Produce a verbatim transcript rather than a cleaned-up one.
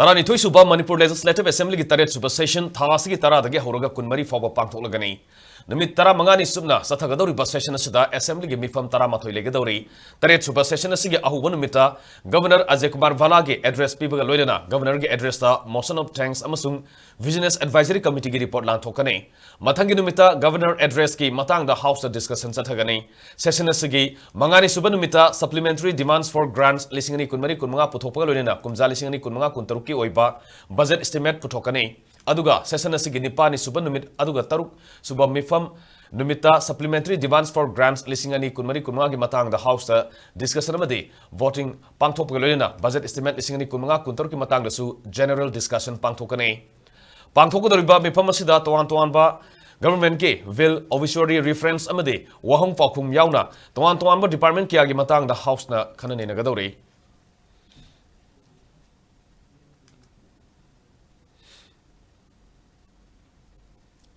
ꯇꯔꯥꯅꯤꯊꯣꯏ ꯁꯨꯕ ꯃꯅꯤꯄꯨꯔ Legislative Assemblyꯒꯤ ꯇꯔꯦꯠ ꯁꯨꯕ session ꯊꯥ ꯑꯁꯤꯒꯤ ꯇꯔꯥꯗꯒꯤ ꯍꯧꯔꯒ ꯀꯨꯟꯃꯔꯤ ꯐꯥꯎꯕ ꯄꯥꯡꯊꯣꯛꯂꯒꯅꯤ꯫ ꯅꯨꯃꯤꯠ ꯇꯔꯥꯃꯉꯥꯅꯤ ꯆꯨꯞꯅ ꯆꯠꯊꯒꯗꯧꯔꯤꯕ session ꯑꯁꯤꯗ Assemblyꯒꯤ ꯃꯤꯐꯝ ꯇꯔꯥꯃꯥꯊꯣꯏ ꯂꯩꯒꯗꯧꯔꯤ꯫ ꯇꯔꯦꯠ ꯁꯨꯕ session ꯑꯁꯤꯒꯤ ꯑꯍꯧꯕ ꯅꯨꯃꯤꯠꯇ Governor ꯑꯖꯌ ꯀꯨꯃꯥꯔ ꯚꯥꯂꯥꯒꯤ address ꯄꯤꯕꯒ ꯂꯣꯏꯅꯅ Governorꯒꯤ addressꯇ Motion of Thanks ꯑꯃꯁꯨꯡ Vigilance Advisory Committeeꯒꯤ report ꯂꯥꯟꯊꯣꯛꯀꯅꯤ꯫ ꯃꯊꯪꯒꯤ ꯅꯨꯃꯤꯠꯇ Governor addressꯀꯤ ꯃꯇꯥꯡꯗ Houseꯇ discussion ꯆꯠꯊꯒꯅꯤ꯫ Session ꯑꯁꯤꯒꯤ ꯃꯉꯥꯅꯤ ꯁꯨꯕ ꯅꯨꯃꯤꯠꯇ Supplementary Demands for Grants ꯂꯤꯁꯤꯡ ꯑꯅꯤ ꯀꯨꯟꯃꯔꯤ ꯀꯨꯟꯃꯉꯥ ꯄꯨꯊꯣꯛꯄꯒ ꯂꯣꯏꯅꯅ ꯀꯨꯝꯖꯥ ꯂꯤꯁꯤꯡ ꯑꯅꯤ ꯀꯨꯟꯃꯉꯥ ꯀꯨꯟꯇꯔꯨꯛꯀꯤ ꯑꯣꯏꯕ budget estimate ꯄꯨꯊꯣꯛꯀꯅꯤ꯫ ꯑꯗꯨꯒ session ꯑꯁꯤꯒꯤ ꯅꯤꯄꯥꯟꯅꯤ ꯁꯨꯕ ꯅꯨꯃꯤꯠ ꯑꯗꯨꯒ ꯇꯔꯨꯛ ꯁꯨꯕ ꯃꯤꯐꯝ ꯅꯨꯃꯤꯠꯇ Supplementary Demands for Grants ꯂꯤꯁꯤꯡ ꯑꯅꯤ ꯀꯨꯟꯃꯔꯤ ꯀꯨꯟꯃꯉꯥꯒꯤ ꯃꯇꯥꯡꯗ Houseꯇ discussion ꯑꯃꯗꯤ voting ꯄꯥꯡꯊꯣꯛꯄꯒ ꯂꯣꯏꯅꯅ budget estimate ꯂꯤꯁꯤꯡ ꯑꯅꯤ ꯀꯨꯟꯃꯉꯥ ꯀꯨꯟꯇꯔꯨꯛꯀꯤ ꯃꯇꯥꯡꯗꯁꯨ general discussion ꯄꯥꯡꯊꯣꯛꯀꯅꯤ꯫ ꯄꯥꯡꯊꯣꯛꯀꯗꯧꯔꯤꯕ ꯃꯤꯐꯝ ꯑꯁꯤꯗ ꯇꯣꯉꯥꯟ ꯇꯣꯉꯥꯟꯕ governmentꯀꯤ bill, obituary reference ꯑꯃꯗꯤ ꯋꯥꯍꯪ ꯄꯥꯎꯈꯨꯝ ꯌꯥꯎꯅ ꯇꯣꯉꯥꯟ ꯇꯣꯉꯥꯟꯕ department ꯀꯌꯥꯒꯤ ꯃꯇꯥꯡꯗ Houseꯅ ꯈꯟꯅ ꯅꯩꯅꯒꯗꯧꯔꯤ꯫